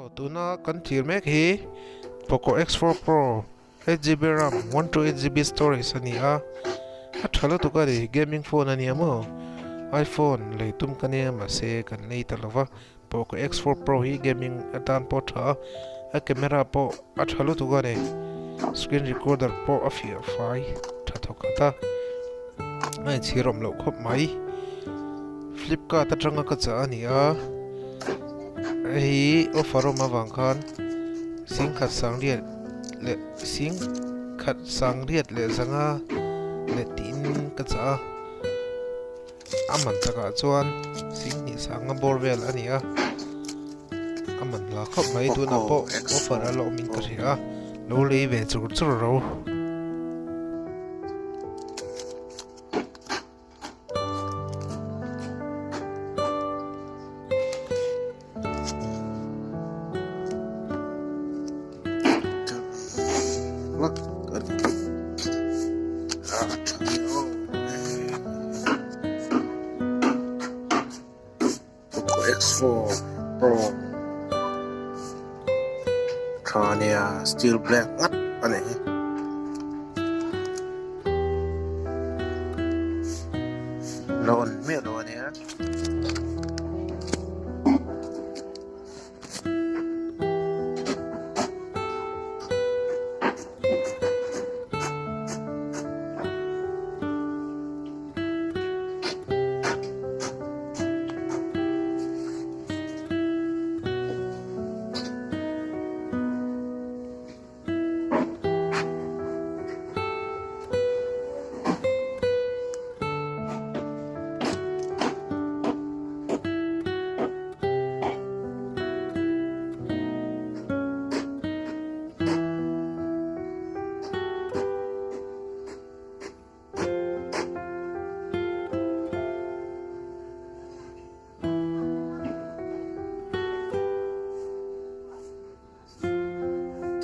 Aw tuna kan thlir mek hi Poco X4 Pro 8GB RAM 128GB storage a ni a, a tha lutuk a ni, gaming phone a nia maw? iPhone lei tum ka nia mahse kan lei ta lo va, Poco X4 Pro hi gaming atan pawh a tha a, a camera pawh a tha lutuk a ni, screen recorder pawh a fiah fai tha thawk khat a, a inchhir awm loh khawp mai. Flipkart atanga ka chah a ni a, hei hi offer awm avang khan singkhat sangriat leh singkhat sangriat leh zanga leh tiin ka chah a, a man takah chuan singhnih sanga bawr vel a ni a, a man hla khawp mai tunah pawh offer a la awmin ka hria a, lo lei ve chur chur ro. X4 Pro tha ania steel black ngat a ni. La on miah lo a nia.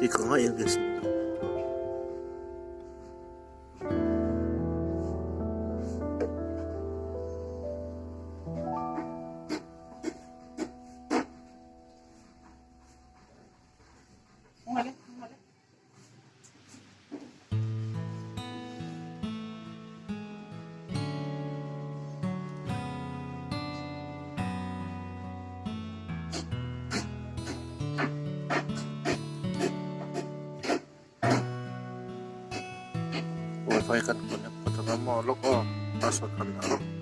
Ti ka ngaih ang Wifi kan connect phawt anga maw lawk aw password kan dah rawh.